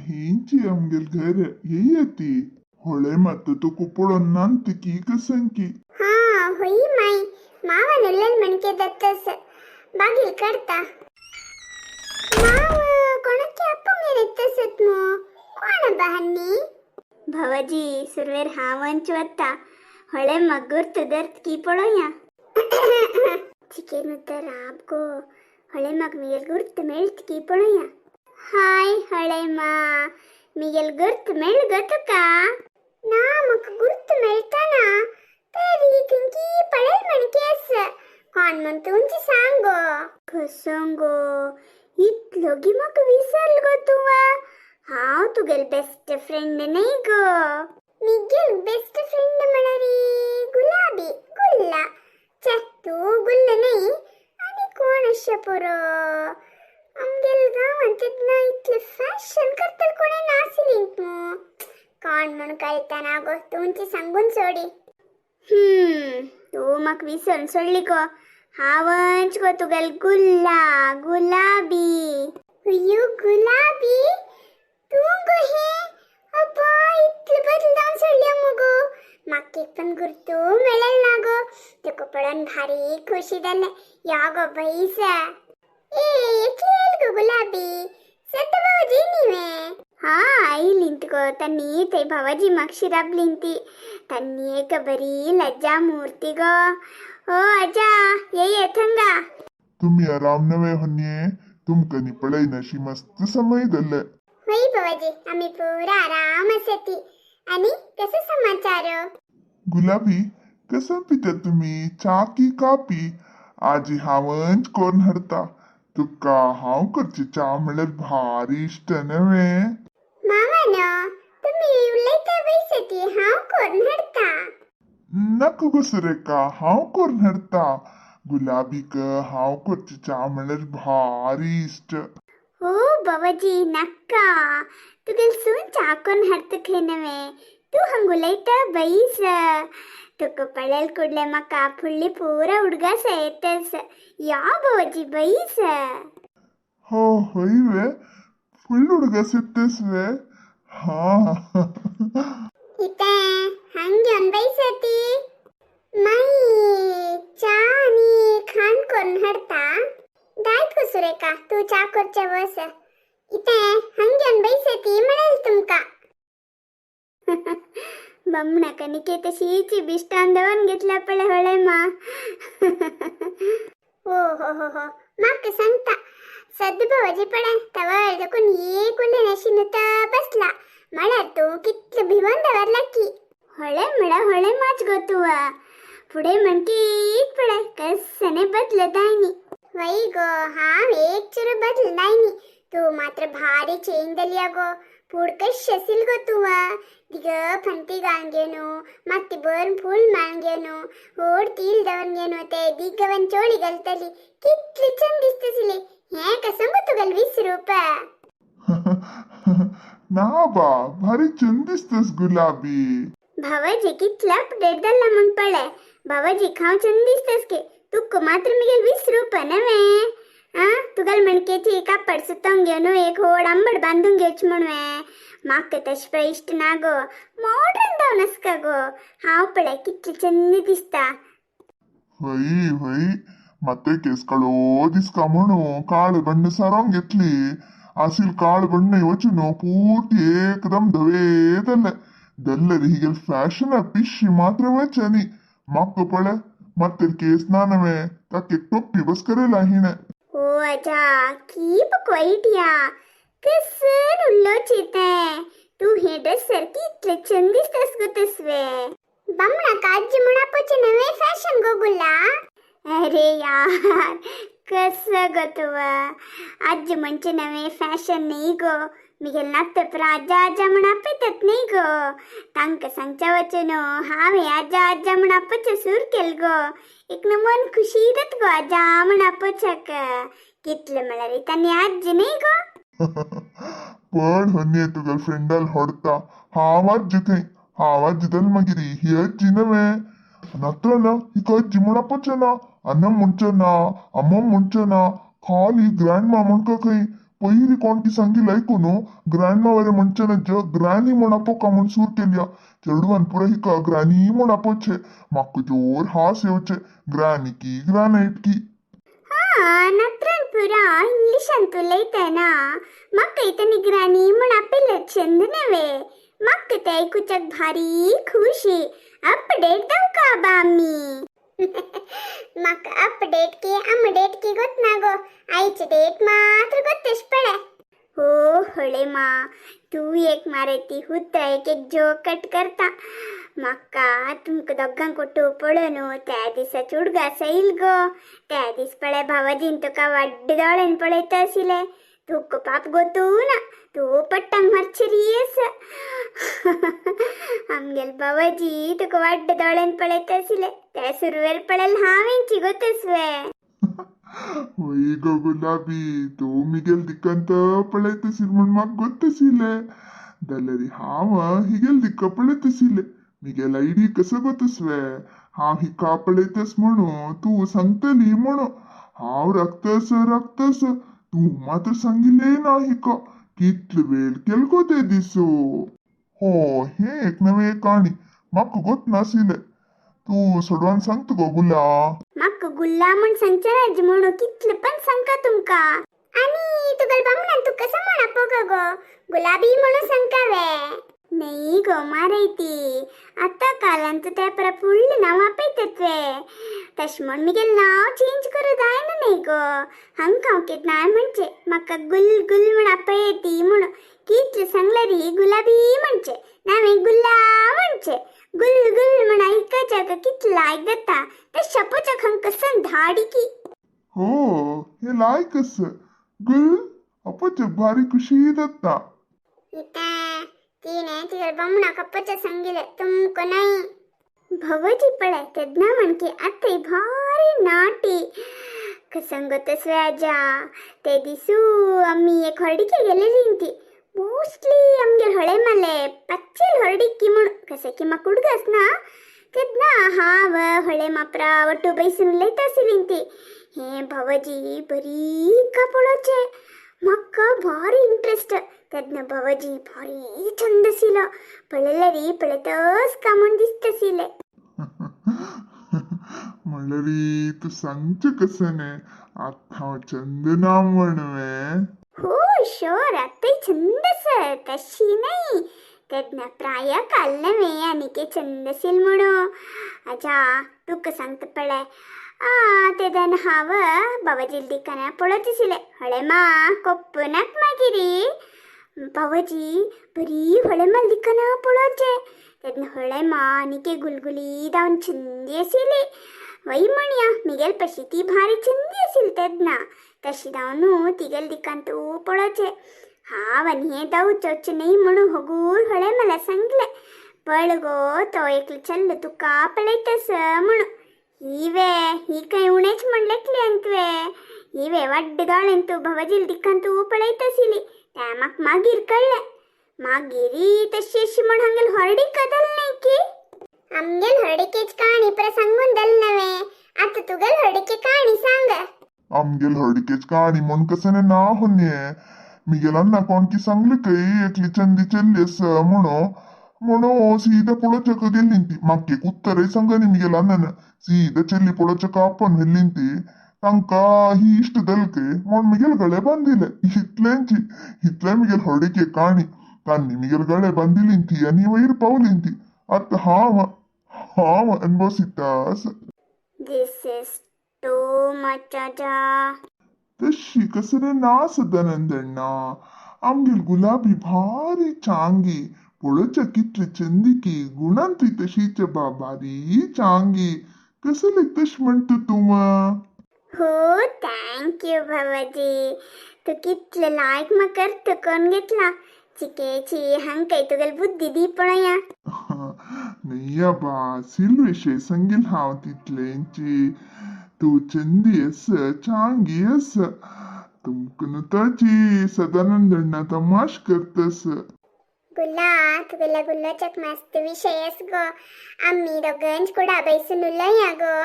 हिंची आमगेल घर येयती ಹೊಳೆ ಮತ್ತೆ ತುಕು ಪೊಳೊನ್ನಂತ ಕೀಕ ಸಂಕಿ. हा होई माई, मावान उल्लेल मणके दत्तस बागील करता. माव कोणाकी आपूंग नेतसत मो कोण बहन्नी? भवाजी सुरवेर हावंच वत्ता ಹೊಳೆ ಮಗ್ಗುರ್ ತುದರ್ತ್ ಕೀ ಪೊಳೋಯ. ಚಿಕೇನು ರಾಬ್ಗೋ ಹೊಳೆ ಮಗ್ ಮಿಗೆಲ್ ಗುರ್ತು ಮೇಳ್ತ್ ಕೀ ಪೊಳೋಯ. ಹಾಯ್ ಹೊಳೆ ಮಾ, ಮಿಗೆಲ್ ಗುರ್ತು ಮೇಳ್ ಗೊತ್ತುಕ? ನಾ ಮಕ್ಕ ಗುರ್ತು ಮೇಳ್ತಾನ ತರಿ ತಿಂಕಿ ಪಳೆಲ್ ಮಣಿಕೇಸ್ कोण म्हणतो उंची सांगो. कसंगो इतलो गी म्हाका विसरल गो तुवा? हांव तुगेल बेस्ट फ्रेंड न्हय गो? मिगेल बेस्ट फ्रेंड म्हळ्यार गुलाबी गुल्ला. छे, तूं गुल्ल न्हय, आनी कोण अशें पुरो? आमगेल गांवांत तेन्ना इतलें फॅशन करतले कोणें नासलीं मू. कोण म्हूण कळतना गो, तुमची सांगून सोडी. तूं म्हाका विसरून सोडली गो. हांवच गो तुगेल गुल्ला गुलाबी. अय्यो गुलाबी, तूं गो हे? अब्बा, इतले बदल जावन सोडल्या मुगो. म्हाका एक पण गुर्तू मेळेल ना गो. तुका पळोवन भारी खुशी जालें. या गो बैस. ए एकली येयल गो गुलाबी? सद्द भावाजी न्ही? हा आयलींत गो तन्नी. थंय भावाजी मागशी राबलीं ती. तन्नी एक बरी लज्जा मूर्ती गो. ओ अजा, ये ये थंगा. तुम्ही आराम नवे होन्ये? तुमकनी पळयनाशी मस्त समय जाल्ले. होय बाबाजी, आम्ही पुरा आराम आसती. आणि कसं समाचार? गुलाबी, कसं पिता तुम्ही, चा की कापी? आजी हांवच कोरून हाडता. तुका हांव करची च्या म्हणल्यार भारी इश्ट नव्हे? मामानो, तुम्ही उलयता बैसती, हांव करून हाडता. नको गो सुरेखा, हांव करून हाडता. गुलाबीक हांव करची च्या म्हणल्यार भारी इश्ट. हो बाबाजी, नक्का. तुगेल सून चा कोरून हाडता खंय नव्हे? तूं हांग उलयता बैस. तुका पळयल कुडले म्हाका फुडली पुरा उडगास येतस. या बाबाजी, बैस. हो होय वे, फुल उडगास येतस वे? हा. इथे हांग घेवन बैसती. माई च्या आनी खाण करून हाडता. दायत गो सुरेखा, तूं च्या करचे बस. इथे हांग घेवन बैसती म्हणेल तुमका. बमणा कनिके तशीची बिष्टान दवन घेतला पळे होळे मा. हो हो हो हो, म्हाका सांगता सद्द भावाजी पळे तवर देखून एक उलयनाशी नुता बसला. म्हळ्यार तूं कितलो भिवन दवरला की. होळे म्हळ्यार होळे माच गो तुवा. फुडें म्हणकीत पळय कसने बदलत न्ही. वय गो, हांव एक चुरू बदलनाय न्ही. तूं मात्र भारी चेंज जाली गो. फूड कशी असील गो तुवा? दिग फंती घालून घेवन, मात्ती भरून फूल माळून घेवन, व्हड तील दवरून घेवन ते दिगवन चोळी घालतली. कितली चंद दिसतसली. हें कसं गो तुगेल विसरूप? ना बा, भारी चंद दिसतस गुलाबी. भावाजी कितला अपडेट जाला म्हण पळय. भावाजी हांव चंद दिसतस की तुका मात्र मिगेल विसरूप नव्हे? आ तुगेल मणकेची कापड सुतोंग घेवन एक होड आंबट बांदून घेवच म्हणवे. म्हाका तशें पळय इश्ट ना गो. मॉडर्न जावन आसका गो. हांव पळय कितली चंद दिसता. होय होय, ಮತ್ತೆ केस काळो दिसका म्हणू काळ बण्ण सारोंग घेतली. असील काळ बण्ण योचनो पूर्ती एकदम धवे जाल्ले. दल्लरी हिगेल फ्याशन पिशी मात्र वचनी. म्हाका पळय, मात्तर केस ना नवे, ताका एक टोपी बस करेला हिणें. ओ अजा, कीप क्वाइट या. कसन उल्लोचे तें. तूं हे ड्रेस सारकी इतले चंद दिसतास गो तसवे. बामणाक आजी म्हणपाचें नवें फॅशन गो गुल्ला. अरे यार, कसं गो तुवा? आजी म्हणचे नवें फॅशन न्ही गो. मिगेल नातेपरा आजा आजा म्हण आपयतात न्ही गो. तांकां सांगच्या वचून हांवें आजा आजा म्हण आपोवचें सूर केल गो. एक मन खुशी जाता गो आजा म्हण आपोवच्याक. कितलें म्हळ्यार तांणी आजी न्ही गो. पण हन्ये तुगेल फ्रेंडाल होडता. हांव आजी खंय. हांव आजी जाल मागीर ही आजी नव्हे. नात्र ना, हिका आजी म्हण आपोवचें ना, अन्न म्हणचें ना, अम्मा म्हणचें ना, खाली ग्रँड मा म्हणका खंय. पयली कोण की सांगील ऐकून ग्रँडमा वरे म्हणचे ना ग्रॅनी म्हण आपोका म्हण सूर केल्या. चेडवान पुरा हिका ग्रॅनी म्हण आपोचे. म्हाका जोर हास येवचे, ग्रॅनी की ग्रॅनायट की. हा नत्रान पुरा इंग्लिशांत उलयतना म्हाका इतनी ग्रानी म्हण आपयले चंद नव्हे. म्हाका ते आयकुच्याक भारी खुशी. अपडेट दवका बा आमी. म्हाका अपडेट की अमडेट की गोत ना गो, आयची डेट मात्र गोत्तेश पळे. हो होळे मा, तू एक मारे ती हुत्रा एक एक जोक कट करता. म्हाका तुमकां दोगांक ಒಟ್ಟು पळोवन त्या दिसा चुडगास येईल गो. त्या दीस पळे भावाजीन तुका वाड्ड दोळ्यान पळयता आशिल्ले. तुका पाप गोतू ना, तूं पट्टांक मारचेरी आसा. आमगेल बाबाजी तुका वाड्ड दोळ्यान पळयता आशिल्ले. त्या सुरवेर पळयल हांवेंची गोतसवे. होय गो गुलाबी, तूं मिगेल दिक्कांत पळयतशील म्हण म्हाका गोत्तशिले. जाल्यार हांव हिगेल दिक्का पळयतशिले. मिगेल आयडी कसो गोतसवे, हांव हिका पळयतस म्हणू तूं सांगतली म्हणू. हांव राखतस राखतस, तूं मात्र सांगिल्लें ना हिका. कितले वेळ केल गो ते दिसो. हो हे एक नवे काणी म्हाका गोत नाशिल्लें. तूं सोडवान सांगता गो गुला. म्हाका गुल्ला म्हण सांगचें ना म्हणू कितले पण सांगका तुमकां. आनी तुगेल बामणान तूं कसो म्हण आपोवका गो, गुलाबी म्हणून सांगका वे? नाही गो मारयती, आतां कालान तूं त्या परा फुडलें नांव आपयतात वे. तशें म्हण मिगेल नांव चेंज करूं जायना न्ही गो. हांकां हांव केन्नाय म्हणचे म्हाका गुल गुल म्हण आपयती म्हणून. कितलें सांगल्यार गुलाबी म्हणचे, नांव गुल्ला म्हणचे. गुल गुल म्हण आयकच्याक कितलें लायक जाता. ते शपोच्याक हांकां कसन धाडी की. हो हे लायकस गुल अपोचे भारी खुशी जाता. इता तिणे तिगेल बामणाक अप्पाच्या सांगिले, तुमकां नाही. भवजी पळय तेन्ना म्हणकी आतां भारी नाटी कसंग तसवे आजा. ते दिसू आमी एक हळडिके गेलेली ती. मोस्टली आमगेल हळे माले पच्चेल हळडिकी म्हण कशें की म्हाका उडगास ना. तेन्ना हांव हळे मापरा वट्टू बैसून उलयता आशिल्ली ती. हे भवजी बरी हिका पळोवचें म्हाका भारी इंट्रस्ट. तेन्ना भवजी भारी चंद आशिल्लो. पळयल्यार पळयतच का म्हूण दिसता आशिल्लें. म्हणल्यार तूं सांगचें कशें न्ही, आतां हांव चंद ना म्हणवे. हो शोर, आतांय चंद आसा, तशी न्ही. तेन्ना प्राय काल नव्हे आनीक चंद आशिल्लो म्हणू. आजा तुका सांगता पळय, तेन्ना हांव बाबाजील दिकाना पळयत आशिल्लें. हळे मा कोप्पनाक मागीर बाबाजी बरी हळे माल दिकाना पळोवचें. तेन्ना हळे मा आनीक गुलगुली जावन चंदी आशिल्ली. वय म्हणया मिगेल पशी ती भारी चंदी आशिल्ली तेन्ना. तशी जावन तिगेल दिकान तूं पळोवचें. हांव आनी हें जावचोच न्ही म्हणून हगूर हळे मला सांगलें, पळ गो तो एकलो चल्लो तुका पळयतस म्हणून. ही वे ही काय उणेच म्हणलें तुवें. ही वे वाड्ड दोळ्यान तूं भवाजील दिकान तूं पळयत आशिल्ली. त्या म्हाका मागीर कळ्ळें. मागीर तशी अशी म्हण हांगेल हळडीक कदल न्ही की. आमगेल हळडिकेच काणी पर सांगून दल नव्हे. आतां तुगेल हळडिके काणी सांग. आमगेल हळडिकेच काणी म्हण कशें ना होन्ये. मिगेल अन्ना कोण की सांगले खंय एकली चंदी चल्ली आसा म्हणून. म्हणून सीधा पळोवच्याक गेल्ली ती. म्हाका एक उत्तरय सांगनी मिगेल अन्नान. सीधा चल्ली पळोवच्याक आपोवन व्हेल्ली ती. तांकां ही इश्ट दलके म्हण मिगेल गळे बांदिले. इतलेंची इतलें मिगेल हळडिके काणी. तांणी मिगेल गळे बांदिली ती आनी वयर पावली ती. आतां हांव हांव अनभोसितास. This is too much आजा. तशी कसलें ना सदानंदण्णा. आमगेल गुलाबी भारी चांगी. पळोवच्या कितली चंदी की, गुणांतूय तशीच बा, भारी चांगी. कसले तश म्हणटा तूं? हो thank you भावाजी, तूं कितले लायक म्हाका अर्थ करून घेतला. चिकेची हांकां तुगेली बुद्धी दी पळया. न्ही बा, सिल विशय सांगील हांव तितलेंची. तूं चंदी आसा, चांगी आसा. तुमकां न्हू ताची सदानंदण्णा तमाश करतस. गुला तुगेल्या गुल्लाच्याक मस्त विशय आस गो. आमी दोगांच कुडा बैसून उलया गो.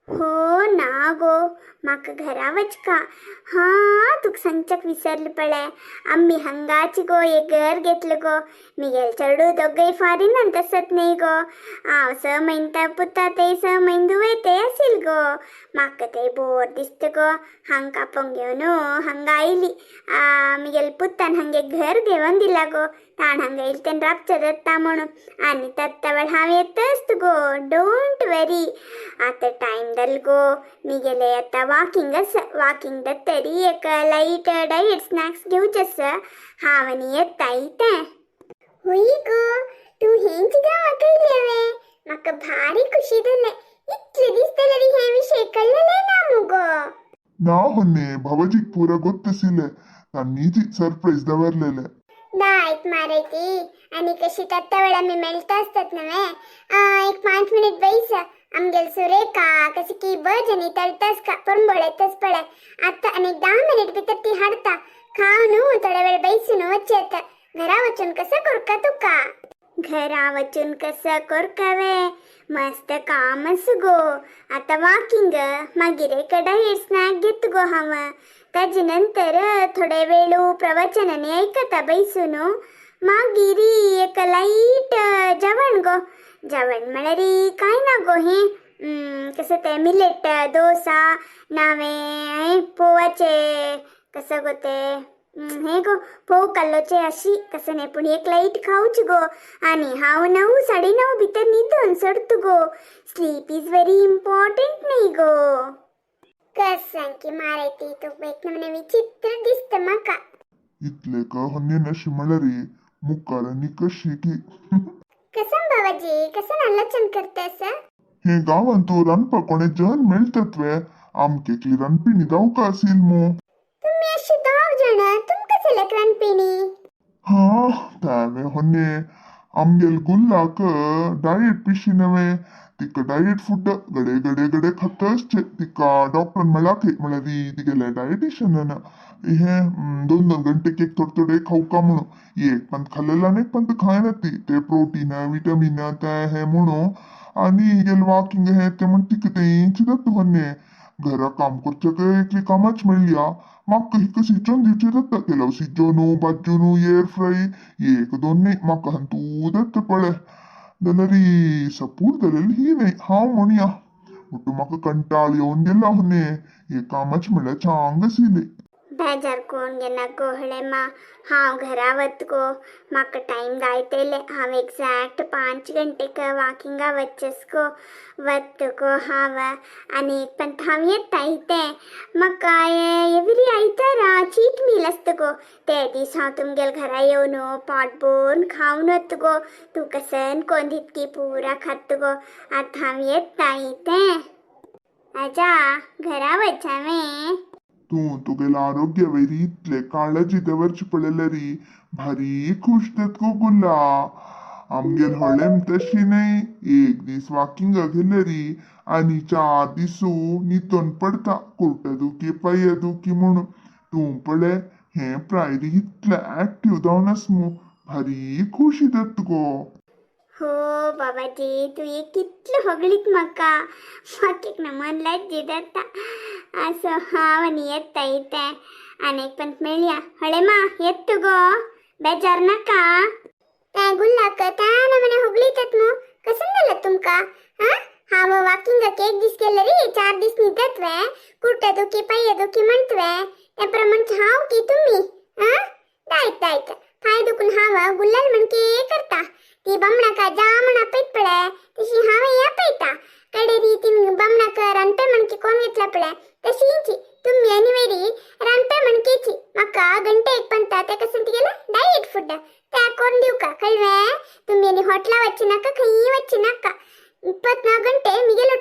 हो ना गो, म्हाका घरा वचका. हां, तुका सांगच्याक विसरले पळय, आमी हांगाच गो एक घर घेतलं गो. मिगेल चेडू दोगय फॉरेनांत आसत न्ही गो. हांव 6 म्हयने पुता ते 6 म्हयने धुवय ते आसील गो. म्हाका ते बोर दिसता गो. हांगा आपोवन घेवन हांगा आयली. मिगेल पुतान हांगे घर घेवन दिला गो. ताण हांगा येयले तेन्ना राबचें जाता म्हणून. आनी तत्ता वेळ हांव येतच गो, don't वरी. आतां टायम जालो गो मिगेले, आतां वॉकिंग आसा. वॉकिंग जातरी एक लायट डायट स्नॅक्स घेवचें आसा. हांव आनी येता तें. हुई गो, तूं हेंच गांवाक येयलें, म्हाका भारी खुशी जालें. इतले दीस जाल्यार हे विशय कळ्ळें ना मुगो. ना होन्ने, भावाजीक पुरा ಗೊತ್ತಿಸಿಲ್ಲ, ನಾನು ಸರ್ಪ್ರೈಸ್ दवरलेले. दायत मारायती आणि कशी तत्ता वेळ आमी मेळटा आसतात नव्हे. एक 5 मिनिट बैस. आमगेल सुरेखा कशी की भजनी तळतास का परंबळेतच पळय. आता आनी 10 मिनिट भितर ती हाडता. खावन थोडा वेळ बैसून वचयेत. घरा वचून कसं करका तुका? घरा वचून कसं करकावे, मस्त काम आस गो. आता वॉकिंग, मागीर एक डायट स्नॅक घेत गो हांव. ताजे नंतर थोडे वेळ प्रवचन आनी ऐकता बैसून. मागीर एक लायट जेवण गो. जेवण म्हळ्यार काय ना गो, हें कसं ते मिलेट डोसा नावे पोवाचे कसं गो ते हे गो फोव कल्लोचे अशी कसं नाही, पूण एक लायट खावच गो. आणि हांव 9 9:30 भितर न्हिदोन सोडत गो. स्लीप is very important न्ही गो. कस सांगकी मारायती तूं, एक नमूने विचित्र दिसता म्हाका. इतले का होन्ने नशी म्हळ्यार मुखार आनी कशी की. कसं बाबाजी, कसं आलोचन करतास? हे गांवांत तूं रांदपाक कोणे जन मेळटात वे? आमके एकली रांदपिणी जावका आसील मू. तुम्ही अशी 10 जण, तुमकां जाल्यार रांदपिणी? हा, त्यावे होन्ने, आमगेल गुल्लाक डायट पिशी नव्हे. तिका डायट फूड गडे गडे गडे खाता आसचें. तिका डॉक्टरान म्हळ्यार म्हळ्यार तिगेले डायटिशियनान हे 2-2 घंटे एक थोडे थोडे खावका म्हणून. एक पंत खाल्लेलं आनी एक पंत खायना ती. ते प्रोटीन विटामीन ते हे म्हणून. आनी हिगेल वॉकिंग हे ते म्हण तिका तेंच जाता होन्ने. घरा काम करच्याक एकली कामाच मेळ्ळी. म्हाका हिका सिजोन दिवचें जाता. केल्याव सिजोनू भाजून एअर फ्राय एक दोन न्ही, म्हाका हांतू जाता पळय. जाल्यार सपूर जालेली ही न्ही हांव म्हणया ಒಟ್ಟು म्हाका कंटाळ येवन गेला होन्ने. हे कामाच म्हणल्यार चांग आशिल्लें. बेजार कोण घेना गो हळेमा. हांव घरा वत गो, म्हाका टायम जायतेले. हांव एग्जॅक्ट 5 घंटेक वॉकिंगा वचस गो. वत गो हांव आनी एक पण हांव येता इतें. म्हाका एवरी आयतारा चीट मील आसता गो. ते दीस हांव तुमगेल घरा येवन पोट भरून खावन वत गो. तूं कसन कोण तितकी पुरा खात गो. आतां हांव येता इतें. आजा, घरा वच हांवें. तूं तुगेल्या आरोग्य वयर इतले काळजी दवरची पळयल्यार भारी खुश जात गो गुल्ला. आमगेल हळेम तशी न्हय. एक दीस वॉकिंगाक गेल्यार आनी 4 दिसू न्हिदोन पडता, कुर्टा दुखी पांया दुखी म्हणून. तूं पळय हें प्रायरी इतलें एक्टीव जावन आस मू, भारी खुशी जाता गो. हो बाबाजी, तूं एक कितलो होगळीत म्हाका. म्हाका एक नमन लज्जी जाता. असो हांव आनी येता इतें. आनी एक पंत मेळया. हळेमा, येत गो, बेजार नाका. त्या गुल्लाक त्या नमने होगळीतात मू. कसं जालें तुमकां? हां, हांव वॉकिंगाक एक दीस गेल्यार 4 दीस न्हिदत वे? कुर्टा दुखी पांया दुखी म्हणतवे? त्या प्रमाण हांव की तुमी? हां, दायत दायत पांय दुखून हांव गुल्लाल म्हणके करता. ती बामणाक जामण आपयत पळय, तशी हांव आपयता. कडे ती बामणाक रांदपे म्हणके कोण घेतला पळय, तशींची तुमी आनी वेरी रांदपे म्हणकेची. म्हाका घंटे एक पंता ते कसं तिगेलें डायट फूड त्या कोण दिवका कळवें? तुमी आनी हॉटेला वच्चे नाका, खंयी वच्चे नाका. 24 घंटे मिगेल.